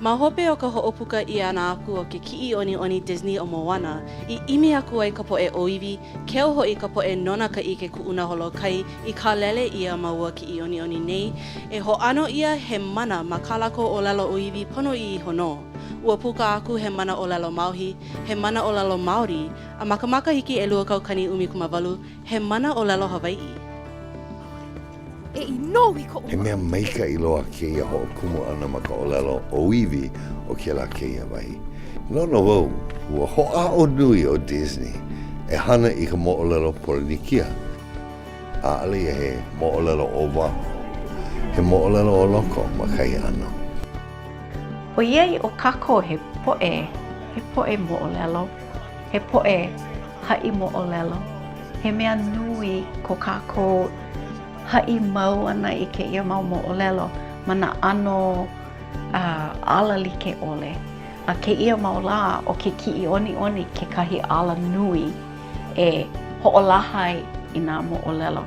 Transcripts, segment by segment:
Ma hope o ka hoʻopuka ʻia ʻana aku o ke kiʻi ʻoniʻoni Disney ʻo Moana, i ʻimi aku ai ka poʻe ʻōiwi, keu hoʻi ka poʻe nona ka ʻike kuʻuna holokai i kālele ʻia ma ua kiʻi ʻoniʻoni nei, e hōʻano ʻia he mana ma kā lākou ʻōlelo ʻōiwi ponoʻī iho nō. Ua puka aku he mana ʻōlelo Māohi, he mana ʻōlelo Māori, a ma ka makahiki 2018, he mana ʻōlelo Hawaiʻi. E ino i koʻu He mea maikaʻi loa kēia hoʻokumu ʻana ma ka ʻōlelo ʻōiwi o kēlā kēia wahi. Noʻonoʻo wau, ua hoʻāʻo nui ʻo Disney e hana i ka moʻolelo Polinikia. ʻAʻole ia he moʻolelo o waho, he moʻolelo o loko ma kahi ʻano. ʻOiai ʻo kākou he poʻe, he poʻe moʻolelo, he poʻe haʻi moʻolelo, he mea nui ko kākou haʻi mau ʻana i kēia mau moʻolelo ma nā ʻano ala like ʻole. A kēia mau lā, ʻo ke kiʻiʻoniʻoni kekahi ala nui e hoʻolaha ai i nā moʻolelo.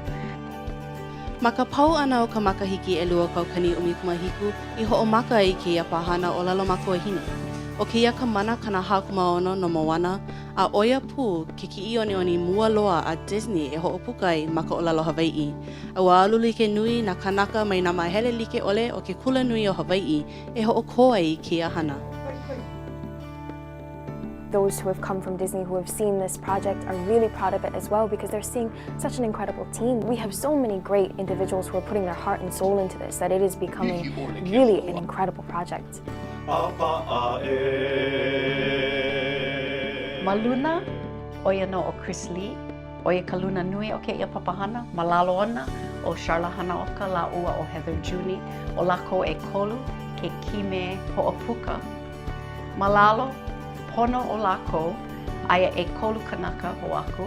Ma ka pau ʻana o ka makahiki 2017 i hoʻomaka ai kēia pāhana ʻōlelo makuahine. ʻO kēia ka mana 46 no Moana, a ʻo ia pū ke kiʻiʻoniʻoni mua loa a Disney e hoʻopuka ai ma ka ʻōlelo Hawaiʻi. A ua alu like nui nā kānaka mai nā māhele like ʻole o ke Kulanui o Hawaiʻi e hoʻokō ai i kēia hana. Those who have come from Disney who have seen this project are really proud of it as well because they're seeing such an incredible team. We have so many great individuals who are putting their heart and soul into this that it is becoming really an incredible project. Ma luna, ʻo ia nō ʻo Chris Lee, ʻo ia ka luna nui o kēia papahana. Ma lalo ona, ʻo Sharla Hanaoka lāua ʻo Heather Giugni, ʻo lākou ʻekolu ke kime hoʻopuka. Ma lalo pono o lākou, aia ʻekolu kanaka hou aku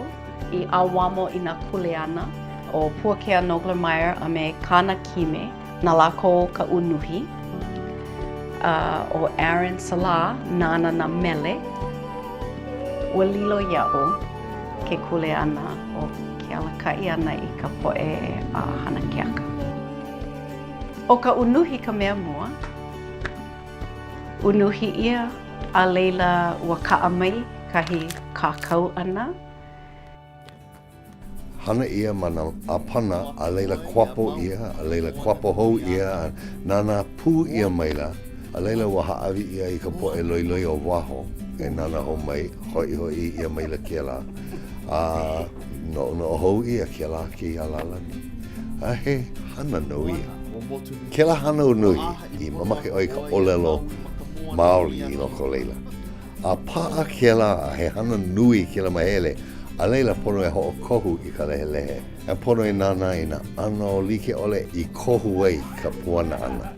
i ʻauamo i nā kuleana, ʻo Puakea Nogelmeier a me kāna kime, Na lākou ka unuhi, a ʻo Aaron Salah nāna nā mele. Ua lilo iaʻu ke kuleana o ke alakaʻi ʻana i ka poʻe hana keaka. ʻO ka unuhi ka mea mua. Unuhi ʻia, a laila ua kaʻa mai kahi kākau ʻana. Hana ʻia ma nā ʻāpana, a laila kuapo ʻia, a laila kuapo hou ʻia, a nānā pū ʻia maila, a laila ua hāʻawi ʻia i ka poʻe loiloi o waho e nānā hou mai, hoʻihoʻi ʻia maila kēlā, a noʻonoʻo hou ʻia kēlā kēia lālani. A he hana nō ia. Kēlā hana unuhi i mamake ʻoe i ka ʻōlelo maoli i loko o laila. A paʻa kēlā, he hana nui kēlā mahele, a laila pono e hoʻokohu i ka lehelehe. E pono e nānā i nā ʻano like ʻole i kohu ai ka puana ʻana.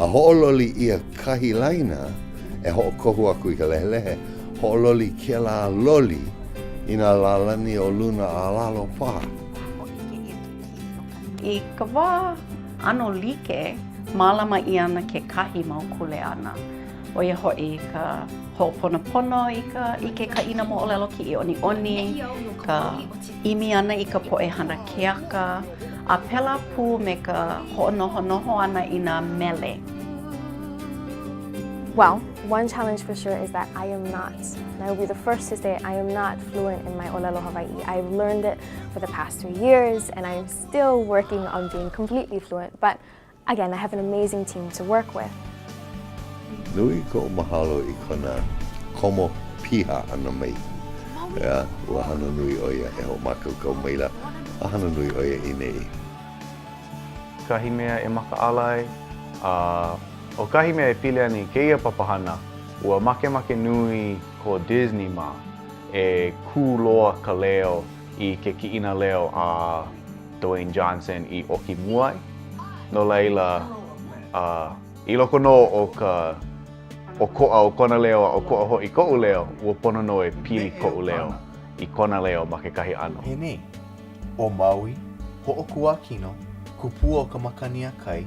A hoʻololi ʻia kahi laina e hoʻokohu aku i ka lehelehe, hoʻololi kēlā loli i nā lālani o luna a lalo paha. I ka wā ʻano like, mālama ʻia ana kekahi mau kuleana. ʻO ia hoʻi ka hoʻoponopono i ka i ke kaʻina moʻolelo kiʻiʻoniʻoni, ka ʻimi ʻana i ka poʻe hana keaka, a pēlā pū me ka hoʻonohonoho ʻana i nā mele. Well, one challenge for sure is that I am not, and I will be the first to say I am not fluent in my ʻōlelo Hawaiʻi. I've learned it for the past three years and I'm still working on being completely fluent, but Again, I have an amazing team to work with. Nui koʻu mahalo i kona komo piha ʻana mai. ʻEā, ua hana nui ʻo ia e hoʻomākaukau maila a hana nui ʻo ia i nei. Kahi mea e makaʻala ai, a ʻo kahi mea e pili ana i kēia papahana, ua makemake nui ko Disney mā e kū loa ka leo i ke kiʻina leo a Dwayne Johnson i ʻoki mua ai. No laila, i loko nō o ka ʻokoʻa o kona leo a ʻokoʻa hoʻi koʻu leo, ua pono nō e pili koʻu leo i kona leo ma kekahi ʻano. Penei, ʻo Maui, hoʻokuakino, kupua o ka makani a kai,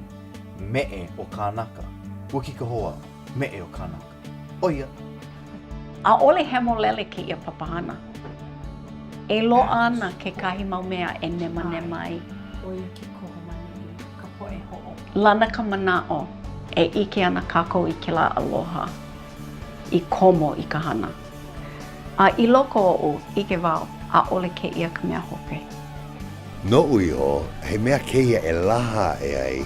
meʻe o kānaka. Ua kikahoa, meʻe o kānaka. ʻO ia. ʻAʻole hemolele kēia papahana. E loaʻa ana kekahi mau mea e nemanema ai. Lana ka manaʻo. E ʻike ana kākou i kēlā aloha i komo i ka hana. A i loko oʻu, ʻike wau, ʻaʻole kēia ka mea hope. Noʻu iho, he mea kēia e laha aʻe ai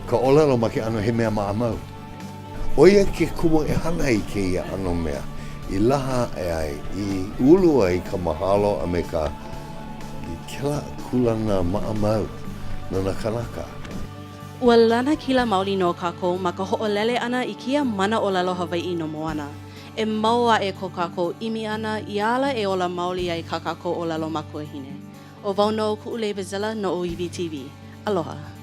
ka ʻōlelo ma ke ʻano he mea maʻamau. ʻO ia ke kumu e hana ai kēia ʻano mea, i laha aʻe ai, i ulu ai ka mahalo a me ka i kēlā kūlana maʻamau no nā kānaka. Ua lanakila maoli nō kākou ma ka hoʻolele ʻana i kēia mana ʻōlelo Hawaiʻi no Moana. E mau aʻe ko kākou ʻimi ʻana i ala e ola maoli ai kā kākou ʻōlelo makuahine. ʻO wau nō Kuʻulei Bezilla no ʻŌiwi TV. Aloha.